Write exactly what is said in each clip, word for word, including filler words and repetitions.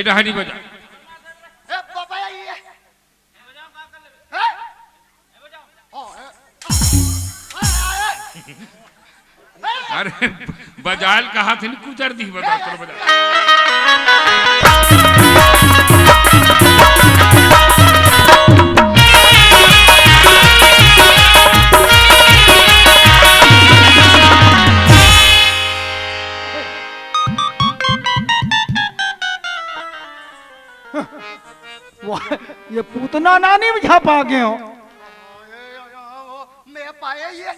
ए डहानी बजा। ए बाबा, ये। हैं? ओ, ए। अरे, बजाल कहा थे, कुचर दी, बजा, चलो बजा। वाह, ये पूतना नानी में झपा गए हो। मैं पाए ये।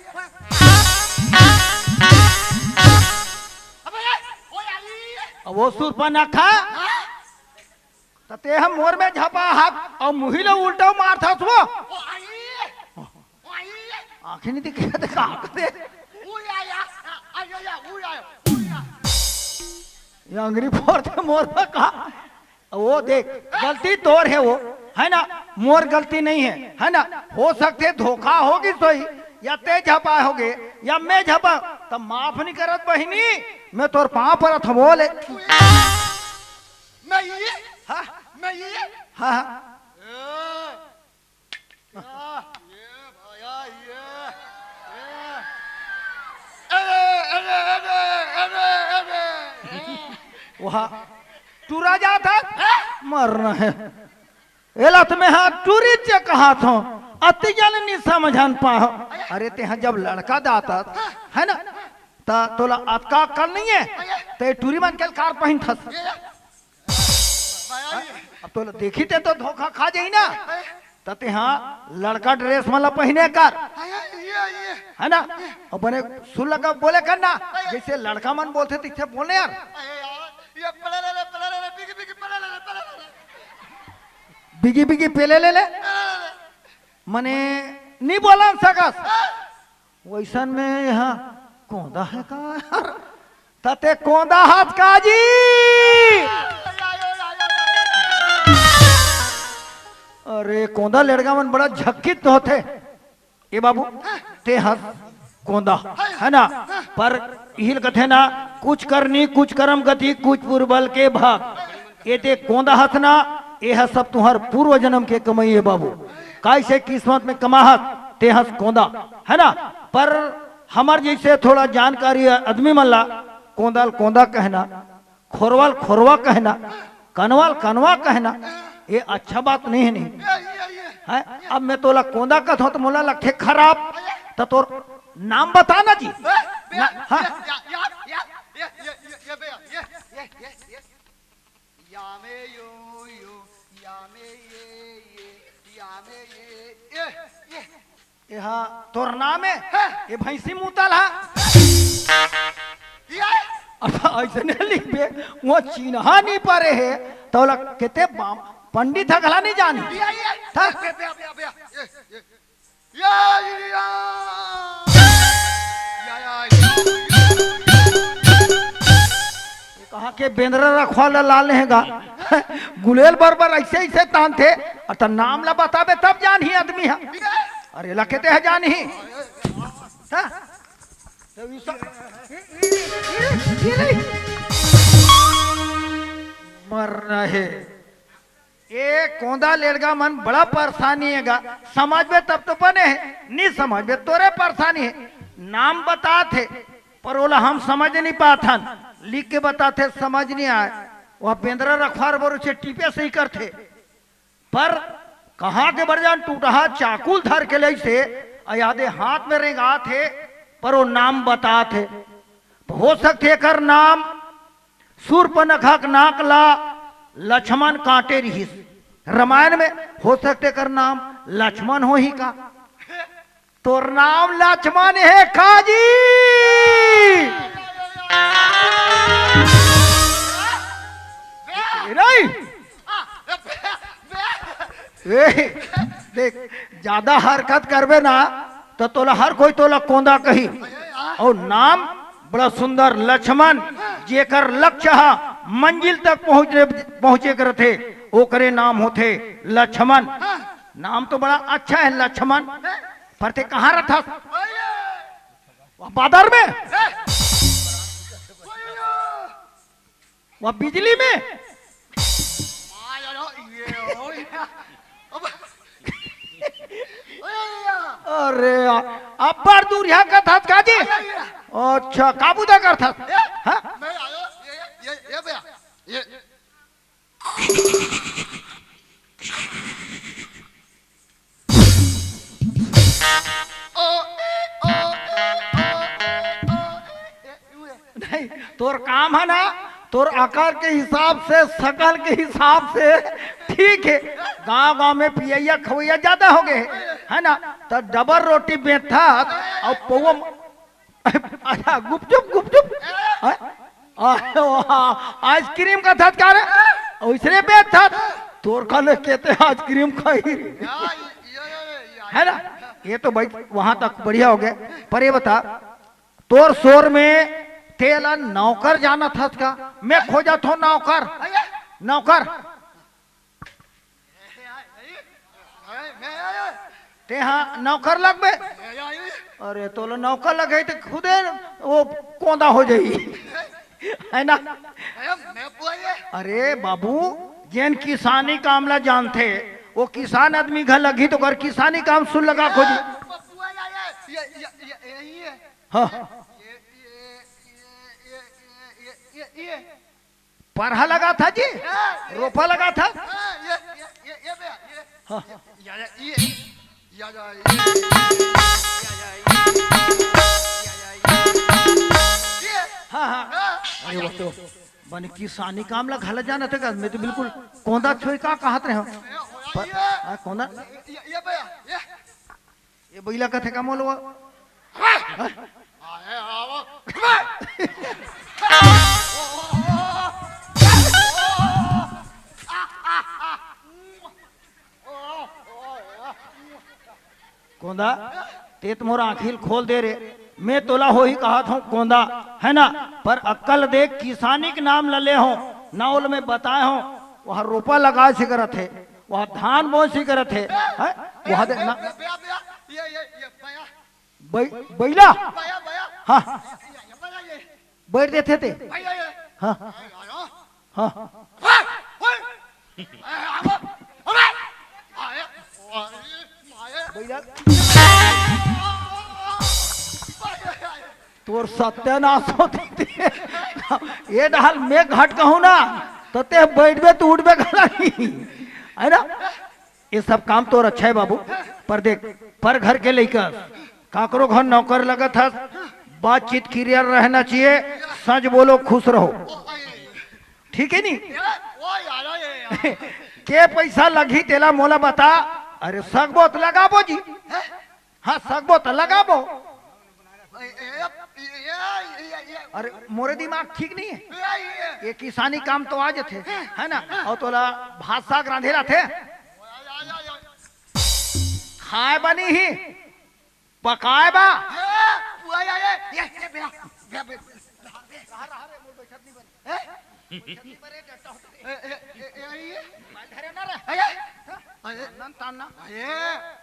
अबे, ओ यार, ये। अब वो सुरपनखा। हाँ? त ते ह मोर में झपा हाथ अउ मुही ल उल्टा मारथस वो। ओ आई, ओ आई। आंखें नहीं दिखे त का करे? ओ या, या, आ, आ, या, या, ओ या, ओ या। ये अंगरी फोर दे मोर में का? वो देख, गलती तोर हे वो, है ना? मोर गलती नहीं है, है ना? हो सकथे धोखा होगे सोई, या ते झपा होगे, या मैं झपा, त माफ नहीं करत बहिनी, मैं तोर पाँव परत हंव बोले। मैं ये? हाँ? मैं ये? हाँ, हाँ। ए, या, ये भाया, ये, ये। अरे, अरे, अरे, अरे, अरे, अरे। वहाँ टूरा जात हे, मरना हे। एला त मैं हा टूरी च कहाथंव, अति जन नी समझन पाहव। अरे, तेहा जब लड़का दातस, है ना, त तोला अतका अक्कल नहीं है, ते टूरी मन के कार पहिनथस। अब तोला देखही ते तो धोखा खा जाही ना, त तेहा लड़का ड्रेस मन ला पहिने कर, है ना, अउ बने सुर लगा बोले कर ना, जैसे लड़का मन बोलथे, तैसे बोलने यार। ये पड़ा रे, पड़ा रे, बिगी, बिगी, पड़ा रे, पड़ा रे। बिगी बिगी पेले ले ले। मने नी बोलन सकस। वैसन में यहाँ कोंदा है का? त ते कोंदा हस का जी? अरे कोंदा लेड़गा मन बड़ा झक्कित तो होथे। ए बाबू, ते हस कोंदा, है ना? पर इहिल कथे ना, कुछ करनी, कुछ करम गति, कुछ पुरबल के भाग। ए ते कोंदा हस ना, ए ह सब तुहर पूर्व जन्म के कमई हे बाबू। काइसे किस्मत में कमा हस, ते हस कोंदा, है ना? पर हमर जैसे थोड़ा जानकारी आदमी मन ला कोंदा ल कोंदा कहना, खोरवा ल खोरवा कहना, कनवा ल कनवा कहना, ये अच्छा बात नहीं है, नहीं है। अब मैं तोला कोंदा कहत हूँ तो मोला लगथे खराब, तो तोर नाम बता ना जी। ना, हाँ। एहा तोर नाम हे? हाँ। ये भैंसी मुतल हा? ये? अब ऐसने लिखबे, वो चिन्हा नहीं परे हे, तो लग केते बाम, पंडित ह घला नहीं जानी। ये, ये, था? बे, बे, बे, बे, ये, ये। या, या, या। या, या, या। ये कहाँ के बेंदरा रखवा ला लाल ने हे गा? गुलेल बरोबर ऐसे, ऐसे तानथे, अउ त नाम ला बताबे तब जानही आदमी ह। अरे लखेते ह जानही। हाँ? तो ई सब, ई, ई, ई, ई नहीं। मरना हे। ए कोंदा लेड़गा मन बड़ा परेशानी हे गा। समझबे तब तो बने हे, नी समझबे तोरे परेशानी हे। नाम बतात हे, पर ओला हम समझ नहीं पाथन, लिख के बतात हे, समझ नहीं आए। वह बेंदरा रखवार बर उसे टीपे सही करथे, पर कहाँ के बरजान टूटहा चाकू ल धर के लइसे, अउ यादे हाथ में रेंगात हे, पर वो नाम बतात हे। हो सकथे एकर नाम सूर्पनखा के नाक ला लछमन काटे रिहिस रामायण में, हो सकथे एकर नाम लछमन होही का? तोर नाम लछमन हे का जी? ए, नहीं। ए, देख, ज्यादा हरकत करबे ना, त तोला हर कोई तोला कोंदा कही। अउ नाम बड़ा सुंदर, लछमन, जेकर लक्ष्य ह मंजिल तक पहुंचने, पहुंचे के रथे, ओकरे नाम होथे लछमन। नाम तो बड़ा अच्छा हे लछमन, पर ते कहाँ रथस? वह बादर में? वह बिजली में? अरे, अब्बड़ दूरिहा कथस का जी? अच्छा, का बुता करथस? हाँ? मैं आयो, ये, ये, ये, ये भैया, ये। नहीं, तोर काम है ना, तोर आकार के हिसाब से, शकल के हिसाब से ठीक है। गांव गांव में पियैया खवैया ज्यादा हो गए, है ना? तो डबल रोटी बेचथस अउ पौवा म-, अच्छा, गुपचुप, गुपचुप, हैं? आ, आइसक्रीम कथस का रे? ओइसने बेचथस। तोर का ले केते आइसक्रीम खाही रे? है ना? ये तो भाई वहां तक बढ़िया हो गया। पर ये बता, तोर सोर में तेला नौकर जानथस का? मैं खोजत हंव नौकर। नौकर। तेहा नौकर लगबे? अरे, तोला नौकर लगे त खुदे वो कोंदा हो जाही, है ना? अरे बाबू, जेन किसानी काम ला जानथे, वो किसान आदमी घर लगही तो ओकर किसानी काम सुन लगा खोजी। हाँ। परहा लगाथस जी? रोपा लगाथस? हाँ। हाँ, हाँ। अरे, वो तो बने किसानी काम ला घला जानथे का? मैं तो बिल्कुल कोंदा छोई का कहत रहे हंव। पर, हाँ, कोंदा? ये बइला कथे का मोलवा? कोंदा, तें त मोर आँखी ल खोल दे रे। मैं तोला होही कहत हंव कोंदा, है ना? पर अक्कल देख, किसानी के नाम ल ले हंव, ना ओला मैं बताए हंव, वहाँ रोपा लगाए से करत हे, वहाँ धान बोए से करत हे, हैं? वहाँ दे ना। बइला? हाँ। बइठ देथे ते। हाँ। हाँ। बइला। तोर सत्यानाश होथे ते। ये डाल मैं घट कहूँ ना, त ते बइठबे त उठबे घला नहीं। है ना? ये सब काम तोर अच्छा है बाबू, पर देख, पर घर के लइका, काकरो घर नौकर लगत हस, बातचीत क्लियर रहना चाहिए, सच बोलो, खुश रहो, ठीक है नी? के पैसा लगही तेला मोला बता। अरे सकबो त लगाबो जी। हाँ, सकबो त लगाबो। अरे मोरे दिमाग ठीक नहीं है। ये किसानी काम तो आ जथे, है ना? अउ तोला भात साग रांधे ला आथे? खाए बा नहीं, पकाए बा।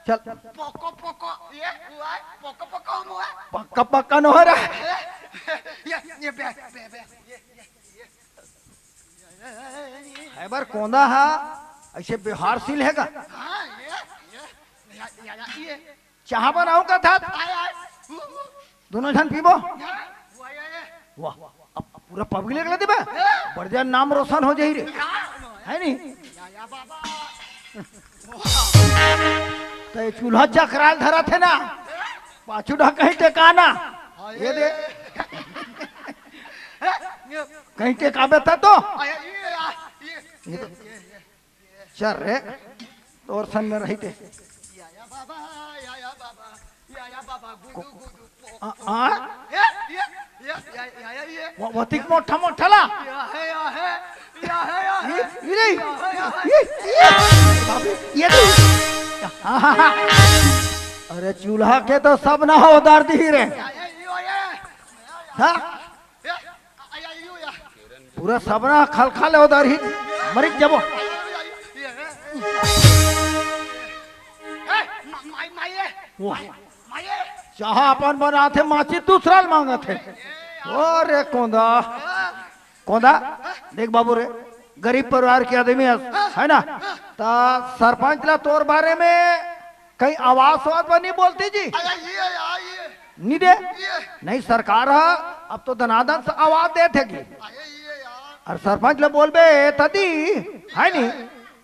चल। पोको, पोको, ये हुआ है, पोको, पोको हुआ है। पक्का, पक्का न हो रहा। ये, ये, बे, बे, बे, ये, ये, ये। है बर कोंदा हा, ऐसे व्यवहारशील है का? हाँ, ये, ये, या, या, या, ये। चाहा बनाऊं का था? आय, आय। दोनों झन पीबो? हाँ, हुआ, ये, ये। वाह, अब पूरा पब्लिक ला देबे? बढ़िया नाम रोशन हो जाही रे। है नी? ते चूल्हा चकराल धरत हे ना, पाछू डहा कहीं टेकाना। ये दे। कहीं टेकाबे त तो। चल रे, तोर संग में रहिते। या, या बाबा, या, या बाबा, या, या बाबा, गुदु, गुदु, पोको, आ, आ? ये, ये, ये, या, या, या, ये। वो, वो तिक मोठा, मोठा ला। या है, या है, या है, या है। ये, ये नहीं। या है, या है। ये, ये। बाबू, ये नहीं। हाँ, हाँ, हाँ। अरे, चूल्हा के तो सब ना हो दर्द ही रे। या, या, यो, ये। हाँ? पूरा सबना खलखा ले उधर ही मरिक जबो। वाह। चाहा अपन बनाथे, माची दूसरा ल मांगथे। ओ रे कोंदा, कोंदा, देख बाबू रे, गरीब परिवार के आदमी हस, है ना? त सरपंच ला तोर बारे में कहीं आवाज सवाज बर नहीं बोलती जी? अरे ये यार, ये, नहीं दे। ये। नहीं, सरकार ह अब तो दनादन से आवाज देत हे कि। अरे ये यार। अउ सरपंच ल बोलबे, ए तदी, हे नहीं?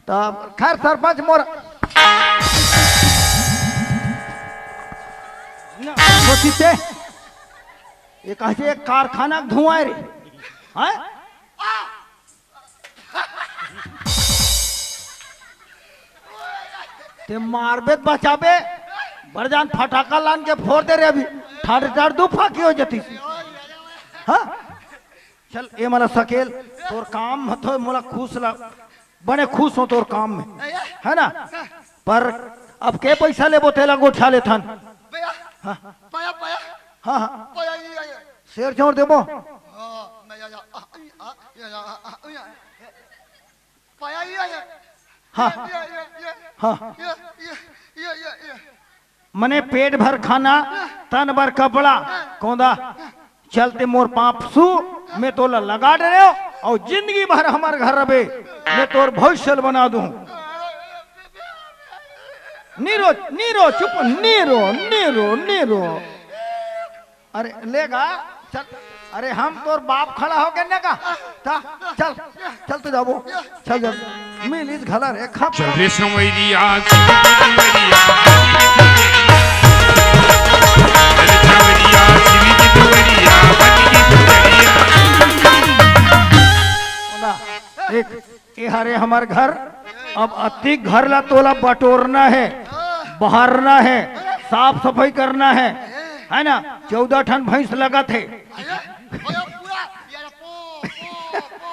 तब खैर सरपंच मोर सोचिते, ये कहे एक कारखाना के धुआं हे रे। हैं? ते मारबे त बचाबे, बड़ जान फटाका लान के फोर दे रे अभी, ठाड़ ठाड़ दू फाकी हो जतिस। हाँ? चल, ए मला सकेल, तोर काम म तो मोला खुश ल-, बने खुश हों तोर काम में, हे ना? पर अब के पैसा लेबो तेला गोठिया लेथन। भैया, हाँ। पाया, पाया। हाँ, हाँ। पाया, ये, ये। शेर जोर देबो। हाँ, मैं या, या, आ, आ, या, या, आ, आ, या। पाया, ये, ये। हाँ। ये, ये, ये, ये। हाँ। ये, ये, ये, ये, ये। मने पेट भर खाना, तन भर कपड़ा, कोंदा, चलते मोर पाप सु, मैं तोला लगा डरेव, अउ जिंदगी भर हमर घर रबे, मैं तोर भविष्य ल बना दूं। नी रो, नी रो, चुप, नी रो, नी रो, नी रो। अरे, लेगा, चल। अरे, हम तोर बाप खड़ा हो गए ना का? ता, चल, चल तो जाबो, चल, चल। मिलिस घला रे, खप। चल रे संवरिया, चल रे संवरिया। अरे संवरिया, चल रे संवरिया, बन रे संवरिया। ना, एक ए हरे हमर घर, अब अतिक घर ला तोला बटोरना हे, बहारना हे, साफ सफाई करना हे, हे ना? चौदह ठन भैंस लगत हे। अरे, अरे, पूरा, ये रे, पो, पो, पो।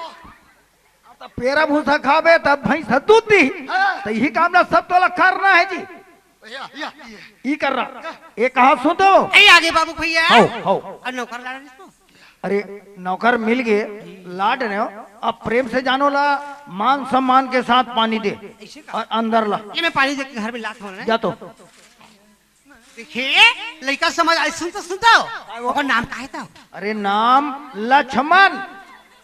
त पेरा भूसा खाबे, तब भैंस ह दूध दी। हाँ। त इही काम ला सब तोला करना हे जी। या, या, ये। ई कर रहा। ए कहा सुन तो? ए, आगे बाबू भैया। हौ, हौ। अउ नौकर ला रहिस तो? अरे, नौकर मिल गे, लाड ने, अब प्रेम से जानो ला, मान सम्मान के साथ पानी दे। ऐसे का? अउ अंदर ला। ये मैं पानी दे के घर में लात हूँ ना। जा तो। देखिए, लइका समझ आए, सुन तो, सुन तो। ओकर नाम का हे तो? अरे, नाम लक्ष्मण।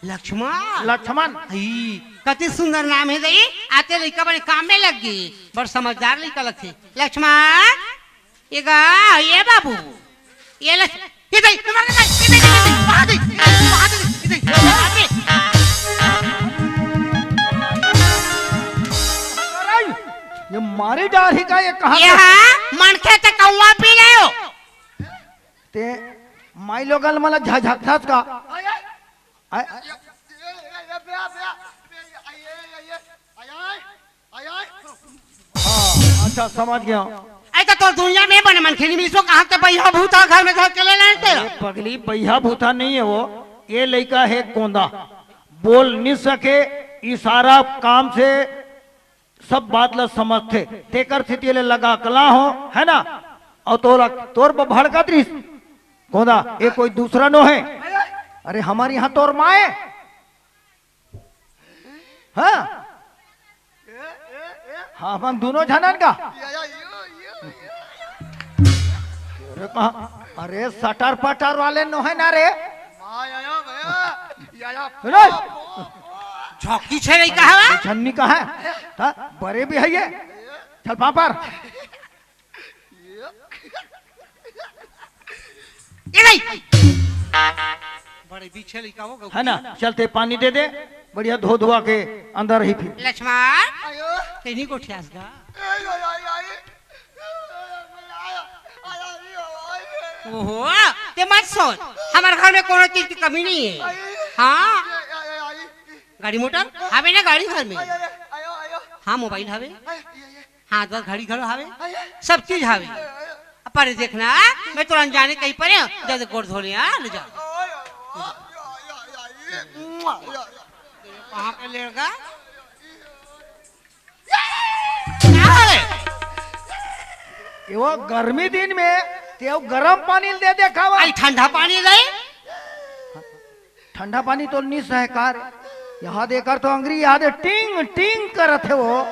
लक्ष्मण? लक्ष्मण। ई, कति सुंदर नाम हे दई, आते लइका बड़े काम में लग गे। बड़ समझदार लइका लगथे। लक्ष्मण, ये गा, ये बाबू, ये ले, ये दे, ये मार के दे, ये दे, ये दे, वहाँ दे, वहाँ दे, ये दे, वहाँ दे। ये मारे डारही का, ये कहाँ ये का? हाँ, मनखे ते कौआ पी ले हो। ते माई लोगन मला झझकथस का? आय? हाँ, अच्छा, समझ गया। ऐसा तो दुनिया में बने मनखे नहीं मिलिस, कहाँ के बइहा भूता घर में धर के ले लेते? अरे पगली, बइहा भूता नहीं है वो, ये लइका है कोंदा, बोल नहीं सके, इशारा काम से सब बात ला समझथे, तेकर सेती ले लगा कला हो, है ना? अउ तोला, तोर पर भड़कत रहिस, कोंदा, ये कोई दूसरा नो है। अरे हमर यहाँ तोर माए, हाँ? हाँ, अपन दोनों झनन का। अरे कहाँ? अरे सटर पटर वाले नो है ना रे? रे! झोंकी छे नहीं कहा? छन्नी कहा है? हाँ? बड़े भी है ये। चल पापर। ये नहीं। बड़े पीछे लइका हो गऊ। है ना? चलते पानी दे दे, बढ़िया धो धुआ के अंदर ही फिर। लक्ष्मण, आयो। तेनी गोठियास गा। आयो, आयो, आयो। ओहो, ते मत सोच, हमर घर में कोनो चीज की कमी नहीं है। हाँ, गाड़ी मोटर हवे ना गाड़ी घर में। हाँ, मोबाइल हवे। हाँ, तो घड़ी घड़ो हवे, सब चीज हवे। अब परे देखना, मैं तोला अनजाने कहीं परे हूँ, जा, जा, गोड़ धो ले, हाँ, ले जा। कहाँ के लेगा? क्या है? ये वो गर्मी दिन में, ते वो गरम पानी दे दे खावा। आई ठंडा पानी दे। ठंडा पानी तो नहीं सहे का रे। यहाँ दे कर तो अंगरी यहाँ दे टिंग टिंग करत हे वो।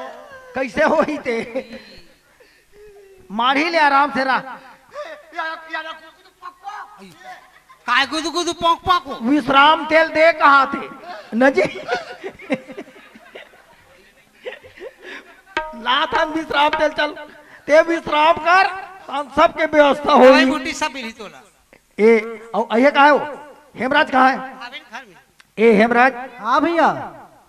कैसे होही ते? माढ़ी ले आराम से रह। काय गुदु गुदु पोंक पोंक हो? विश्राम तेल दे कहाँ थे? न जी। लाथन विश्राम तेल चल। ते विश्राम कर, हम सबके व्यवस्था होई। बूटी सब मिली तोला। ए, अउ अइहे कहाँ हे वो? हेमराज कहाँ हे? आवे घर में। ए हेमराज। हाँ भैया।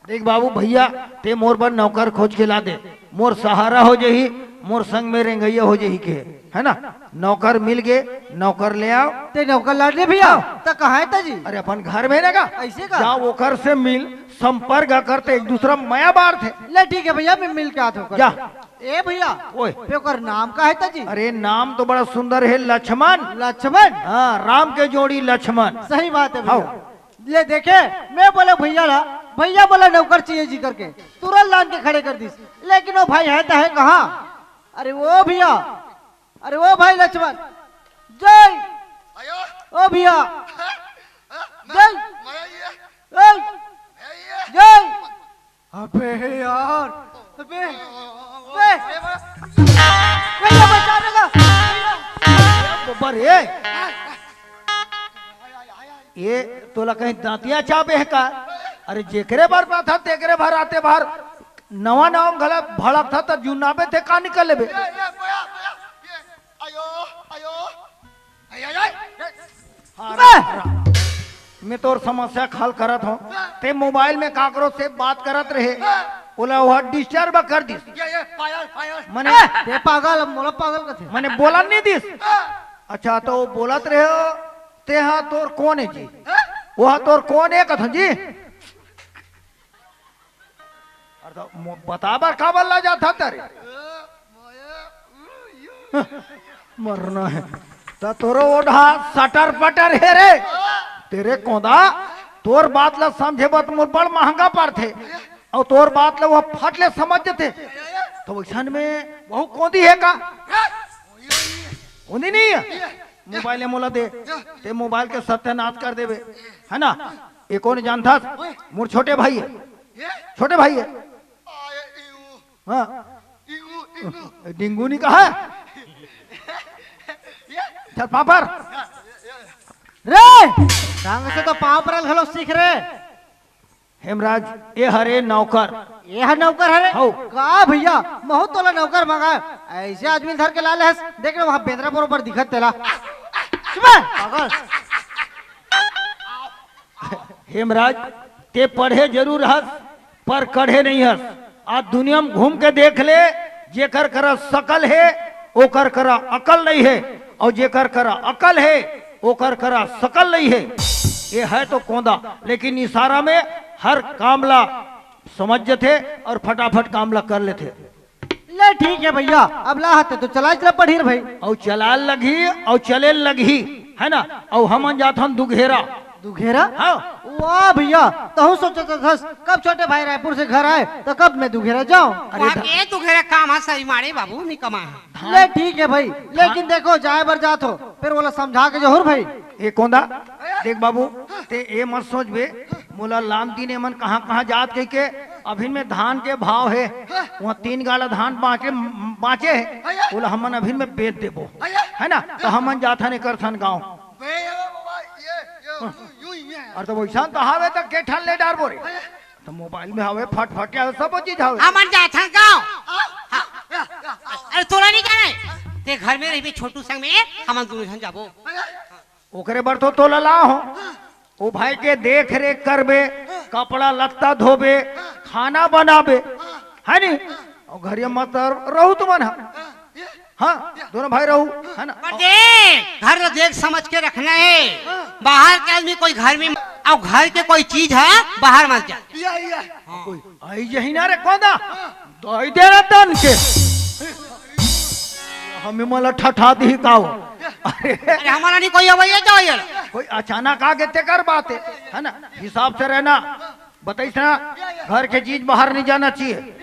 देख बाबू, भैया ते मोर बर नौकर खोज के ला दे, मोर सहारा हो जही, मोर संग में रेंगइया हो जही के, है ना? नौकर मिल गे, नौकर ले आव। ते नौकर ला दे भैया। हाँ। त कहाँ हे त जी? अरे अपन घर में ना का? अइसे का? जा ओकर से मिल, संपर्क कर, ते एक दूसरा मया बार थे। ले ठीक हे भैया, मैं मिल के आत हूँ। जा। ए भैया, ओए। ते ओकर नाम का हे त जी? अरे नाम तो बड़ा सुंदर हे, लक्ष्मण। लक्ष्मण? हाँ, राम के जोड़ी लक्ष्मण। सही बात हे भैया। हाँ। ले देखे, मैं बोले भैया ला, भैया बोला नौकर चाहिए जी करके, तुरंत लान के खड़े कर दिस। लेकिन वो भाई हे त हे कहाँ? अरे वो भैया, अरे वो भाई लक्ष्मण, जय। ओ भैया, जय। ए, जय। अबे यार, अबे, अबे, भैया बचा लेगा। बब्बर, ए। ये तोला कहीं दांतिया चाबे हे का? अरे जेकरे बर पाथा तेकरे भर आते भर नवा नवा घला भड़क था त जुनाबे थे का निकल लेबे। ये, ये, भैया, भैया, ये, आयो, आयो, आय, आय, आय, ये। हाँ, बे! राम, राम। मैं तोर समस्या का हल करत हूँ। ते मोबाइल में काकरो से बात करत रहे, ओला वह डिस्टर्ब कर दिस। ये, ये, पायल, पायल। मने ए, ते पागल, मोला पागल कथे। मने बोलन नहीं दिस। अच्छा, तो वो बोलत रहे हो, ते हा तोर कौन हे जी? वो हा तोर कौन हे कथन जी? अरे तो मो-, बता बर काबर ला जात हा तेरे? मरना हे। त तोरो ओढ़ा सटर पटर हे रे। तेरे कोंदा, तोर बात ला समझे बर मोर बड़ महंगा पड़थे। अउ तोर बात ला वो फट ले समझ जथे। तो वइसन में वहू कोंदी हे का? कोंदी नहीं हे? मोबाइल हे मोला दे। ते मोबाइल के सत्यानाश कर देबे। है ना? ये कोन जानथस? मोर छोटे भाई हे। छोटे भाई हे। हाँ। डिंगू नहीं कहा? चल पापड़। रे, ढंग से तो पाँव परल घलो सीख रे। हेमराज, ये हरे नौकर। ये हर नौकर हरे? हौ। का भैया, महूँ तोला नौकर मंगाय। अइसे आदमी धर के ला ले हस, देख रे वहाँ बेंदरा बरोबर दिखत तेला। चुप हे, पागल। हेमराज, ते पढ़े जरूर हस, पर कढ़े नहीं हस। आज दुनिया में घूम के देख ले, जेकर करा सकल हे, ओकर करा अकल नहीं हे, अउ जेकर करा अकल हे, ओकर करा सकल नहीं हे। ये हे तो कोंदा, लेकिन इशारा में हर काम ला समझ जथे अउ फटाफट काम ला कर लेथे। ले ठीक हे भैया, अब ला हते तो चला चला पढ़ी रे भाई। अउ चलाल लगही, अउ चले लगही, है ना? अउ हमन जाथन दुघेरा। दुघेरा? हाँ। वाह भैया, तहूँ सोचत हस, कब छोटे भाई रायपुर से घर आय, त कब मैं दुघेरा जाँव। अरे वहाँ ध- के दुघेरा काम हे, सही माड़े बाबू, नहीं कमा हे। ले ठीक हे भाई, लेकिन देखो, जाय बर जात हो, फेर ओला समझा के जहूँ भाई। ए कोंदा, देख बाबू, ते ए मत सोचबे, मोला लान दिन एमन कहाँ-कहाँ जात कहिके, अभिन में धान के भाव हे, वहाँ तीन गाड़ा धान बाँचे, बाँचे हे, ओला हमन अभिन में बेच देबो, है ना? त हमन जाथन एकर थन गाँव। अरे त वइसन त हावे त के ठन ले डारबो रे? त मोबाइल में हावे, फटफटिया हावे, सबो चीज हावे। हमन जाथन गाँव। हाँ। अरे तोला नहीं जाना हे, ते घर में रहिबे छोटू संग में, हमन दूनों झन जाबो। ओकरे बर तो तोला ला हो। ओ भाई के देख रेख करबे, कपड़ा लत्ता धोबे, खाना बनाबे, है नी? अउ घरिया मत रहू तुमन ह। हाँ, दूनों भाई रहू, है ना? पर देख, घर ला देख समझ के रखना हे। बाहर के आदमी कोई घर में, अउ घर के कोई चीज हे, बाहर मत जा। हाँ। कोई आई जही ना रे कोंदा, दई दे ना तन के। हमें मला ठठा दिही का हो? अरे। अरे, हमन ला नहीं कोई अवइया जावइया। कोई अचानक आगे तेकर बात हे, है ना? हिसाब से रहना, बताइस ना, घर के चीज बाहर नहीं जाना चाहिए।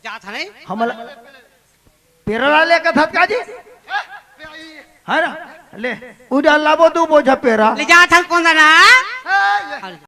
जात हे नहीं? हमला पेरा ला ले कथस का जी? है ना? ले, उड़ा लाबो दू बोझा पेरा। ले जात हन कोंदा ना?